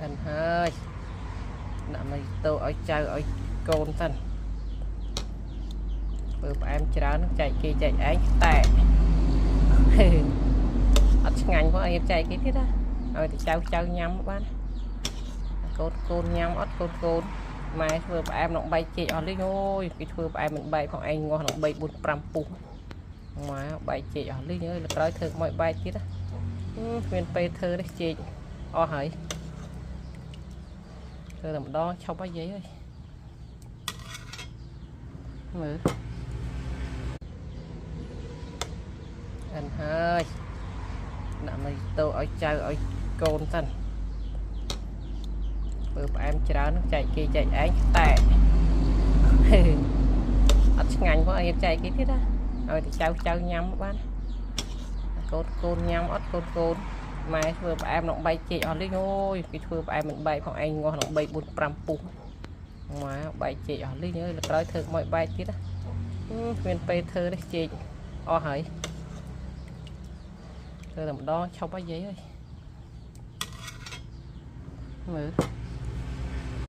អានហើយ ដាក់មកទៅឲ្យចៅឲ្យកូនសិន ធ្វើផ្អែមច្រើនចែកគេចែកឯង តែអត់ឆ្ងាញ់ផង ឲ្យចែកគេទៀតណា ឲ្យតែចៅចៅញ៉ាំបាន កូនកូនញ៉ាំអត់? កូនកូនម៉ែធ្វើផ្អែមនឹងបែកចេកអស់លីង អូយ គេធ្វើផ្អែមមិនបែកផង ឯងងាស់នឹង3 4 5ពុះ ម៉ែបែកចេកអស់លីង អើយ លើក្រោយធ្វើមកបែកទៀតណា គ្មានពេលធ្វើទេ ចេកអស់ហើយ ធ្វើតែម្ដងឈប់ហើយយាយអើយ។ មើលអានហើយ ដាក់មកទៅឲ្យចៅឲ្យកូនសិន ធ្វើផ្អែមច្រើនចែកគេចែកឯង តែអត់ឆ្ងាញ់ផង ឲ្យចែកគេទៀតណា ឲ្យតែចៅចៅញ៉ាំបាន កូនកូនញ៉ាំអត់? កូនកូនម៉ែធ្វើផ្អែមនឹងបែកចេកអស់លីង អូយ គេធ្វើផ្អែមមិនបែកផង ឯងងាស់នឹង3 4 5ពុះ ម៉ែបែកចេកអស់លីង អើយ លើក្រោយធ្វើមកបែកទៀតណា គ្មានពេលធ្វើទេ ចេកអស់ហើយ ធ្វើតែម្ដងឈប់ហើយយាយអើយ។ មើល